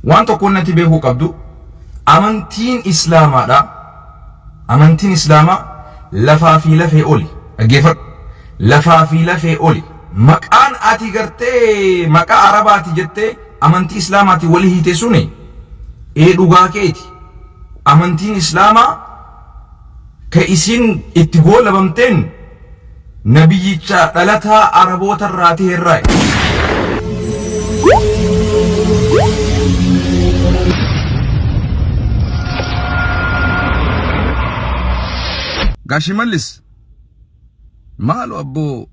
Waan tokko natti beekuu qabdu, amantiin Islaamaadha. Amantiin Islaamaa lafaa fi lafee oli. Dhaggeeffadhu. Lafaa fi lafee oli. Maqaan ati gartee maqaa Arabaati jettee amantii Islaamaati wali hiite suni ee dhugaa keeti. Amantiin Islaamaa ka isiin itti goolabamteen nabiyyicha dhalataa Araboota irraa ta'e irraa. Gaa Shimallis maaloo abboo,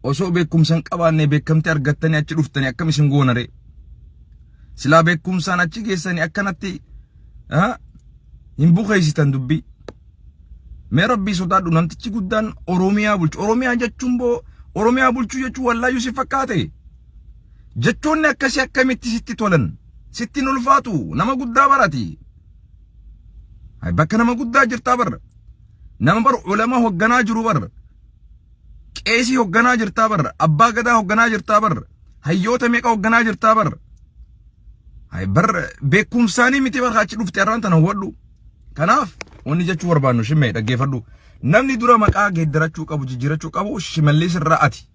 osoo beekumsa hin qabaanne beekamtii argattanii achi dhuftanii akkam isin goonare? Silaa beekumsaan achi geessanii akkanatti hin bukeessitan dubbii. Mee Rabbii sodaadhu, namtichi guddaan Oromiyaa bulchu. Oromiyaa jechuun boo, Oromiyaa bulchuu jechuun wallaayyuu si fakkaate. Jechoonni akkasii akkamitti sitti tolan? Sitti hin ulfaatu, nama guddaa barati. Bakka nama guddaa jirtaa bar. Nama bar ulama hogganaa jiru bar. Qeesii hogganaa jirtaa bar. Abbaa gadaa hogganaa jirtaa bar. Hayyoota meeqa hogganaa jirtaa bar. Bar beekumsaanii miti bar achi dhufte har'aan tana hubadhu. Kanaaf wanni jechuu barbaannu, Shimmee, dhaggeeffadhu. Namni dura maqaa geeddarachuu qabu, jijjiirachuu qabu Shimallis irraa ati.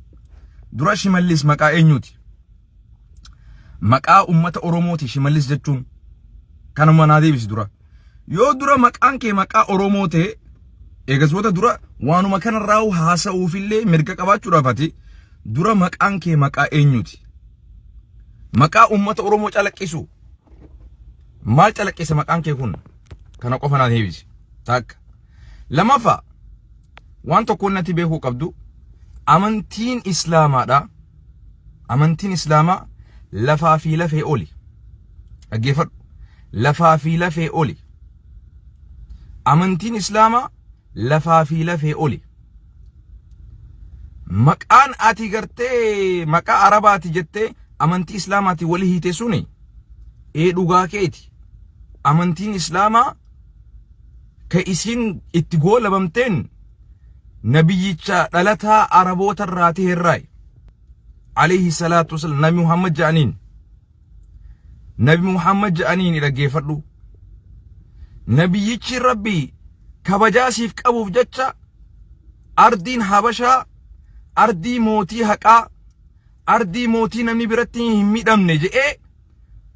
Dura Shimallis maqaa eenyuuti? Maqaa uummata Oromooti Shimallis jechuun. Kanuma naa deebisi dura. Yoo dura maqaan kee maqaa Oromoo ta'e, eegasboota dura waanuma kanarraa haasa'uufillee mirga qabaachuudhaaf ati dura maqaan kee maqaa eenyuuti? Maqaa uummata Oromoo calaqqisu. Maal calaqqisa maqaan kee kun? Kana qofa naa deebisi. Takka. Lamaffaa, waan tokko natti beekuu qabdu, amantiin Islaamaadha. Amantiin Islaamaa lafaa fi lafee oli. Dhaggeeffadhu. Lafaa fi lafee oli. Amantiin Islaamaa lafaa fi lafee oli. Maqaan ati gartee maqaa Arabaati jettee amantii Islaamaati wali hiite suni ee dhugaa keeti. Amantiin Islaamaa ka isiin itti goolabamteen nabiyyicha dhalataa Araboota irraa ta'e irraa, alayhi salaatu wasalam, Nabi Muhammad ja'aniin. Nabi Muhammad ja'aniin, dhaggeeffadhu. Nabiyyichi Rabbii kabajaa siif qabuuf jecha ardiin Habashaa ardii mootii haqaa, ardii mootii namni biratti hin miidhamne je'ee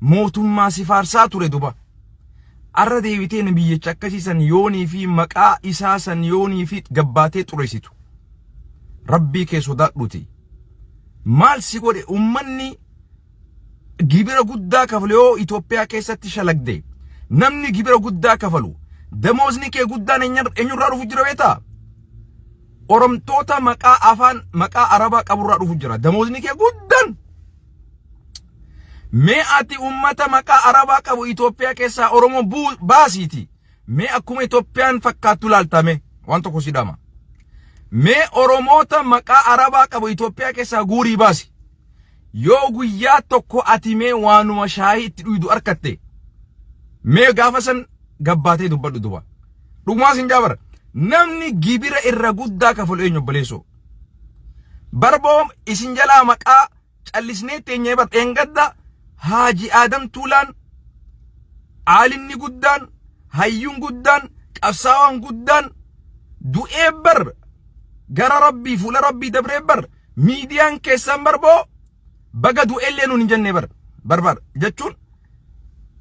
mootummaa si faarsaa ture duba. Arra deebitee nabiyyicha akkasii san yoonii fi maqaa isaa san yoonii fi gabbaatee xureessitu. Rabbii kee sodaadhuuti. Maal si godhe ummanni gibira guddaa kafalu? Yoo Itoophiyaa keessatti shalagde, namni gibira guddaa kafalu, damoozni kee guddaan eenyurraa dhufu jira beektaa? Oromtoota maqaa afaan maqaa Arabaa qaburraa dhufu jira. Damoozni kee guddaan. Mee ati ummata maqaa Arabaa qabu Itoophiyaa keessaa Oromoo baasiiti. Mee akkuma Itoophiyaan fakkaattu laaltame waan tokko si dhama. Mee Oromoota maqaa Arabaa qabu Itoophiyaa keessaa guurii baasi. Yoo guyyaa tokko ati mee waanuma shaayii itti dhuydu arkatte, mee gaafa san gabbaatee dubbadhu duba. Dhugumaa sin jaabara. Namni gibira irra guddaa kafalu eenyu, obboleessoo? Barboo isin jalaa maqaa callisnee teenyee bar. Dheengadda Haaji Aadam Tuulaan, aalimni guddaan, hayyuun guddaan, qabsaawaan guddaan du'ee bar, gara Rabbii, fuula Rabbii dabree bar. Miidiyaan keessan barboo baga du'ellee nuun hin jenne bar. Barbar jechuun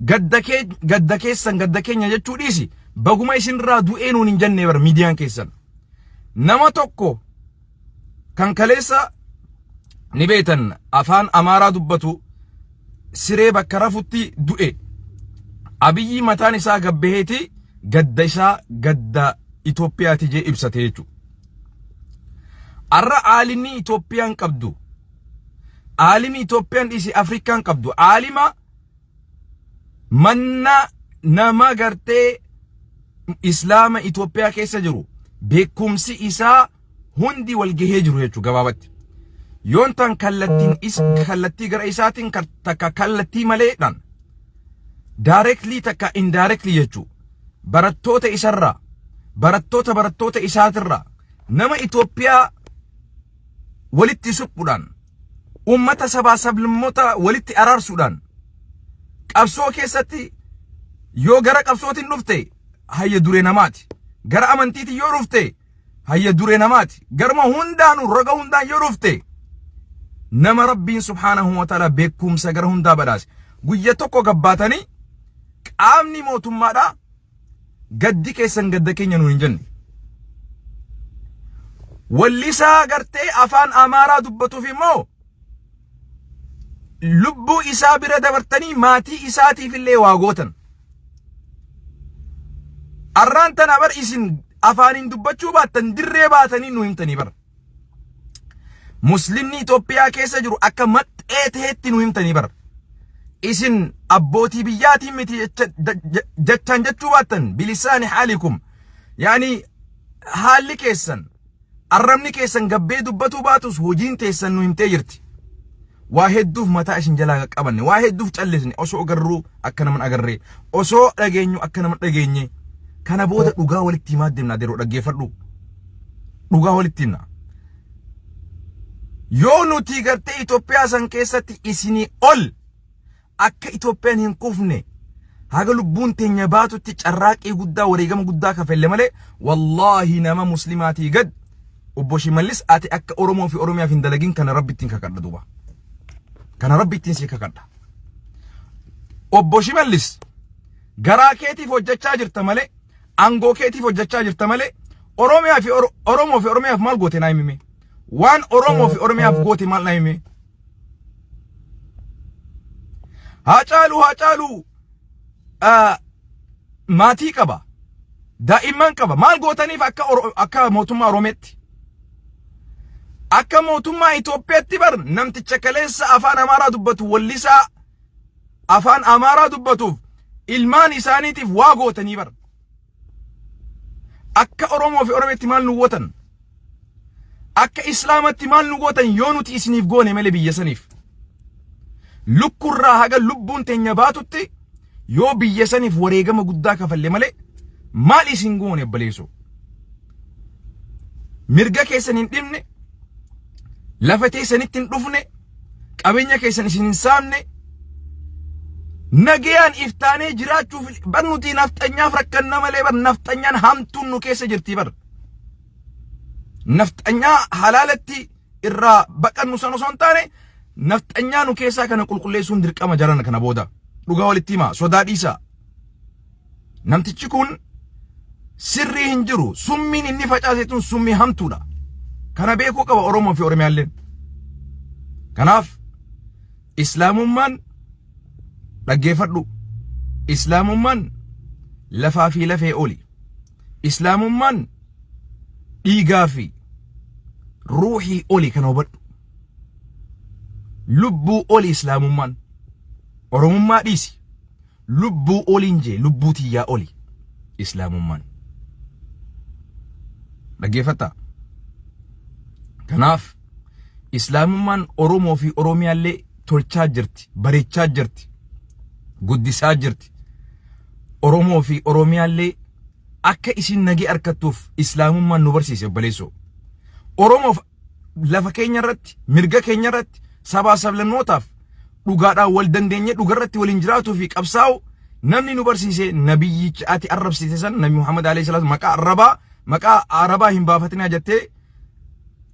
gadda kee, gadda keessan gadda keenya jechuu dhiisi, baguma isinirraa du'ee nuun hin jenne bar miidiyaan keessan. Nama tokko kan kaleessa ni beektan afaan Amaaraa dubbatu siree bakka rafutti du'e. Abiyyi mataan isaa gabbaheeti gadda isaa gadda Itoophiyaati jee ibsate jechuudha. Arra aalimni Itoophiyaan qabdu, aalimi Itoophiyaan dhiisi Afrikaan qabdu, aalima manna nama gartee Islaama Itoophiyaa keessa jiru beekumsi isaa hundi wal gahee jiru jechuudha gabaabatti. Yoon tan kallattiin is kallattii gara isaatiin takka kallattii maleedhaan, directly takka indirectly jechuudha. Barattoota isarraa, barattoota barattoota isaatirraa, nama Itoophiyaa walitti suphuudhaan, uummata sabaa sablammoota walitti araarsuudhaan, Qabsoo keessatti yoo gara qabsootiin dhufte hayya duree namaati. Gara amantiitiin yoo dhufte hayya duree namaati. Garuma hundaanuu roga hundaan yoo dhufte nama Rabbiin subhaanahu wa ta'ala beekumsa gara hundaa badhaase. Guyya tokko gabbaatanii qaamni mootummaadhaa gaddi keessan gadda keenya nuun hin jenne. Wallisaa gartee afaan Amaaraa dubbatuuf immoo lubbuu isaa bira dabartanii maatii isaatiif illee waa gootan. Arraan tana bar isin afaaniin dubbachuu baattan dirree baatanii nu himtanii bar. Muslimni Itoophiyaa keessa jiru akka maxxee ta'etti nu himtanii bar. Isin abbootii biyyaatiin miti jechaan jechuu baattan bilisaani haalikum. Yaani haalli keessan arrabni keessan gabbee dubbatuu baatus hojiin teessan nu himtee jirti. Waa hedduuf mataa isin jalaa qaqqabanne, waa hedduuf callisne osoo agarruu akka nama hin agarree, osoo dhageenyu akka nama hin dhageenye. Kana booda dhugaa walitti himaa deemna adeeroo dhaggeeffadhu. Dhugaa walitti himna. Yoo nuti gartee Itoophiyaa san keessatti isinii ol akka Itoophiyaan hin kufne haga lubbuun teenya baatutti carraaqqii guddaa wareegama guddaa kafelle malee wallaahi nama muslimaatii gad obbo Shimallis ati akka Oromoo fi Oromiyaaf hin dalagin kana rabbi ittiin kakadha duuba. Kana rabbi ittiin si kakadha. Obbo Shimallis garaa keetiif hojjechaa jirta malee aangoo keetiif hojjechaa jirta malee Oromiyaa fi Oromoo fi Oromiyaaf maal goote naa himime? Waan Oromoo fi Oromiyaaf goote maal naa himime? Haacaaluu Haacaaluu maatii qaba. Daa'imman qaba. Maal gootaniif akka akka mootummaa Oromeetti? Akka mootummaa Itoophiyaatti bar namticha kaleessa afaan Amaaraa dubbatu wallisaa afaan Amaaraa dubbatuuf ilmaan isaaniitiif waa gootanii bar. Akka Oromoo fi Oromeetti maal nu gootan? Akka Islaamatti maal nu gootan yoo nuti isiniif goone malee biyya saniif? Lukkurraa haga lubbuun teenya baatutti yoo biyya saniif wareegama guddaa kafalle malee maal isin goone obboleessoo? Mirga keessan hin dhibne, lafa teessanitti hin dhufne, qabeenya keessan isin hin saamne, nagayaan iftaanee jiraachuuf bar nuti nafxanyaaf rakkanna malee bar nafxanyaan hamtuun nu keessa jirti bar. Nafxanyaa halaalatti irraa baqannu san osoo hin taane nafxanyaa nu keessaa kana qulqulleessuun dirqama jarana kana booda. Dhugaa walitti himaa sodaa dhiisaa. Namtichi kun sirrii hin jiru. Summiin inni facaase tun summii hamtuudha. Kana beekuu qaba Oromoo fi Oromiyaalleen. Kanaaf Islaamummaan dhaggeeffadhu. Islaamummaan lafaa fi lafee oli. Islaamummaan dhiigaa fi ruuhii oli kana hubadhu. Lubbuu oli Islaamummaan. Oromummaa dhiisi. Lubbuu oliin jee lubbuu tiyyaa oli Islaamummaan. Dhaggeeffattaa? Kanaaf Islaamummaan Oromoo fi Oromiyaallee tolchaa jirti, bareechaa jirti, guddisaa jirti. Oromoo fi Oromiyaallee akka isin nagee argattuuf Islaamummaan nu barsiise obboleessoo. Oromoof lafa keenya irratti, mirga keenya irratti, sabaa sablammootaaf dhugaadhaan wal dandeenyee dhugarratti waliin jiraatuu fi qabsaa'u namni nu barsiise nabiyyicha ati arrabsite san nabi Muhammad alayhi salaatu maqaa arrabaa maqaa arabaa hin baafatinaa jettee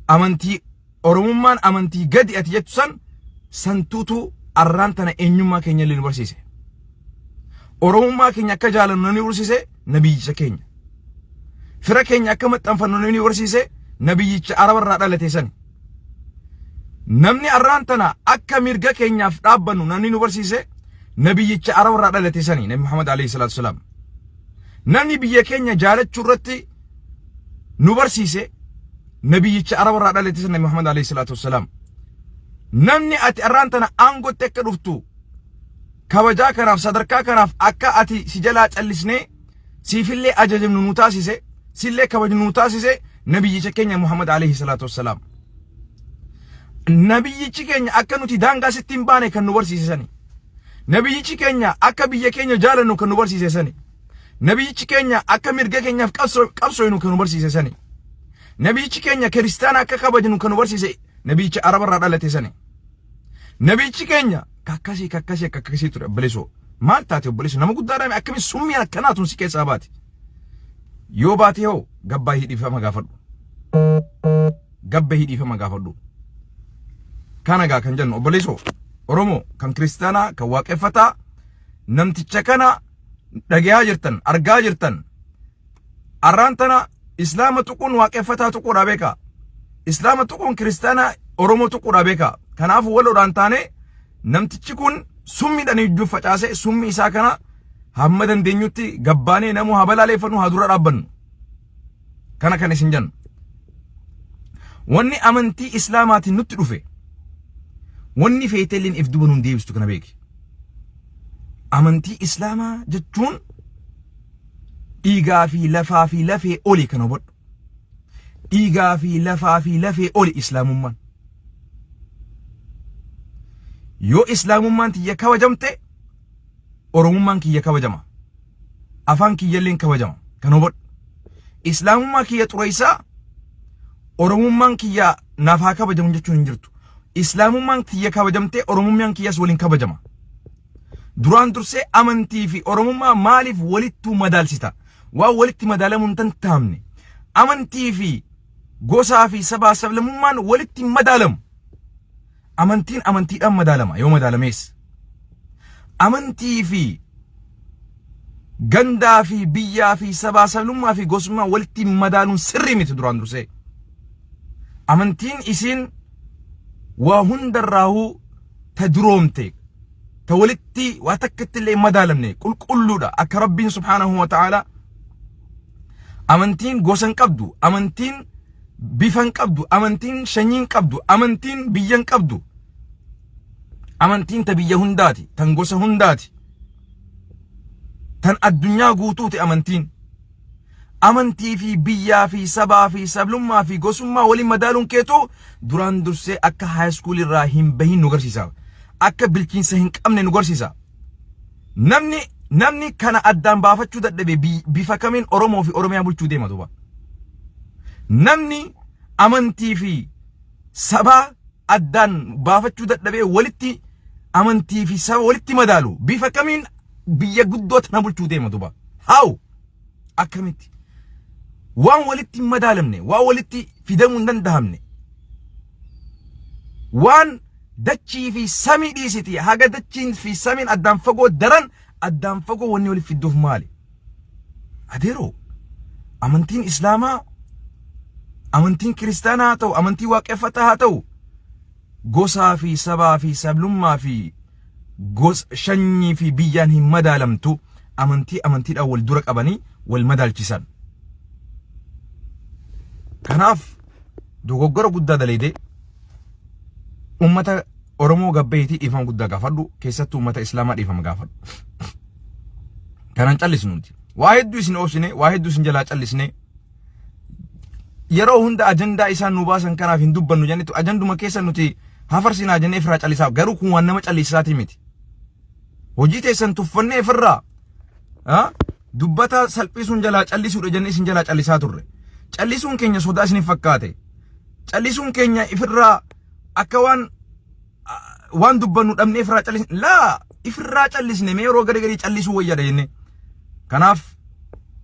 amantii Oromummaan amantii gadi ati jettu san santuutu arraan tana eenyummaa keenya illee nu barsiise. Oromummaa keenya akka jaalannu namni barsiise nabiyyicha keenya. Fira keenya akka maxxanfannu namni barsiise nabiyyicha arabarraa dhalate sani. Namni arraan tana akka mirga keenyaaf dhaabbannu namni nu barsiise nabiyyicha arabarraa dhalate sani nabi Muhammad alayhi salaatu wasalaam. Namni biyya keenya jaalachuu irratti nu barsiise nabiyyicha arabarraa dhalate sani nabi Muhammad alayhi salaatu wasalaam. Namni ati arraan tana aangootti akka dhuftu kabajaa kanaaf sadarkaa kanaaf akka ati si jalaa callisnee siifillee ajajamnu nu taasise sillee kabajnu nu taasise nabiyyicha keenya Muhammad alayhi salaatu wassalaam. Nabiyyichi keenya akka nuti daangaa sitti hin baane kan nu barsiise sani. Nabiyyichi keenya akka biyya keenya jaalannu kan nu barsiise sani. Nabiyyichi keenya akka mirga keenyaaf qabsooynu kan nu barsiise sani. Nabiyyichi keenya kiristaana akka kabajnu kan nu barsiise nabiyyicha arabarraa dhalate sani. Nabiyyichi keenya kakkasii kakkasii akka akkasii ture obboleessoo. Maal taate obboleessa nama guddaadhaa akkamitti summii akkanaa tun si keessaa baate? Yoo baate hoo gabbaa hidhiifama gaafadhu. Gabba hidhiifama gaafadhu. Kana gaa kan jennu obboleessoo Oromoo kan kiristaanaa kan waaqeffataa namticha kana dhagayaa jirtan argaa jirtan arraan tana islaama tuquun waaqeffataa tuquudha beeka. Islaama tuquun kiristaanaa Oromoo tuquudha beeka. Kanaafuu waloodhaan taane namtichi kun summiidhaan iyyuu facaase summii isaa kana hamma dandeenyutti gabbaanee namuu haa balaaleeffannu haa dura dhaabbannu. Kana kan isin jennu. Wanni amantii islaamaatiin nutti dhufe wanni feeteelleen if duba nuun deebistu kana beeki. Amantii islaamaa jechuun dhiigaa fi lafaa fi lafee oli kan hubadhu. Dhiigaa fi lafaa fi lafee oli islaamummaan. Yoo islaamummaan tiyya kabajamte Oromummaan kiyya kabajama. Afaan kiyyalleen kabajama. Kan hubadhu. Islaamummaa kiyya xureessaa Oromummaan kiyya naaf haa kabajamu jechuun hin jirtu. Islaamummaan kiyya kabajamtee Oromummaan kiyyas waliin kabajama. Duraan dursee amantii fi Oromummaa maaliif walittuu madaalsita? Waan walitti madaalamuu hin danda'amne. Amantii fi gosaa fi sabaa sablammummaan walitti hin madaalamu. Amantiin amantiidhaan madaalama yoo madaalamees. Amantii fi gandaa fi biyyaa fi sabaa sablummaa fi gosummaa walitti madaaluun sirrii miti duraan dursee. Amantiin isiin waa hundarraahuu ta duroomte ta walitti waa takkatti illee hin madaalamne qulqulluudha akka rabbiin subhaanahu wa ta'ala amantiin gosa hin qabdu amantiin bifa hin qabdu amantiin sanyii hin qabdu amantiin biyya hin qabdu amantiin ta biyya hundaati tan gosa hundaati tan addunyaa guutuuti amantiin amantii fi biyyaa fi sabaa fi sablummaa fi gosummaa waliin madaaluun keetu duraan dursee akka high school irraa hin bahin nu garsiisa. Akka bilchiinsa hin qabne nu garsiisa. Namni namni kana addaan baafachuu dadhabe bifa kamiin Oromoo fi Oromiyaa bulchuu deema duuba. Namni amantii fi sabaa addaan baafachuu dadhabee walitti amantii fi saba walitti madaalu bifa kamiin biyya guddoo tana bulchuu deema duuba. How? Akkamitti? Waan walitti hin madaalamne, waan walitti fidamuu hin danda'amne, waan dachii fi samii dhiisiti haga dachiin fi samiin addaan fagoo daran addaan fagoo wanni walitti fidduuf maali? Adeeroo amantiin Islaamaa amantiin kiristaanaa haa ta'u amantii waaqeffataa haa ta'u gosaa fi sabaa fi sablummaa fi gos shanyii fi biyyaan hin madaalamtu amantii amantiidhaan wal dura qabanii wal madaalchisan. Kanaaf dogoggora guddaa daleedee ummata Oromoo gabba'iitii dhiifama guddaa gaafadhu keessattuu ummata Islaamaa dhiifama gaafadhu. Kanan callisnu nuti. Waa hedduu isin obsine, waa hedduu isin jalaa callisne. Yeroo hunda ajandaa isaan nu baasan kanaaf hin dubbannu jennetu ajanduma keessa nuti hafarsinaa jennee ifirraa callisaa garuu kun waan nama callisaatii miti. Hojii teessan tuffannee ifirraa dubbata salphisuun jalaa callisuudha jennee isin jalaa callisaa turre. Callisuun keenya sodaa isiniif fakkaate. Callisuun keenya ifirraa akka waan waan dubbannu dhabnee ifirraa callisne laa ifirraa callisne mee yeroo gari garii callisuu wayyaadha jennee. Kanaaf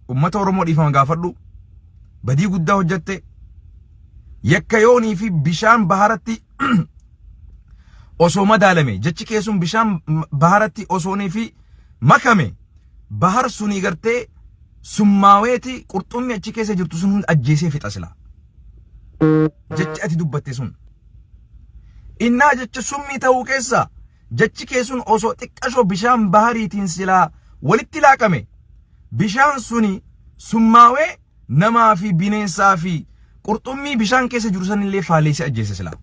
ummata Oromoo dhiifama gaafadhu badii guddaa hojjatte yakka yoonii fi bishaan baharatti osoo madaalame jechi kee sun bishaan baharatti osoonii fi makame bahar sunii gartee summaaweeti qurxummii achi keessa jirtu sun hunda ajjeesee fixa silaa. Jechi ati dubbatte sun. Innaa jecha summii ta'uu keessa jechi kee sun osoo xiqqashoo bishaan bahariitiin silaa walitti laaqame bishaan suni summaawee namaa fi bineensaa fi qurxummii bishaan keessa jiru sanillee faaleessee ajjeese silaa.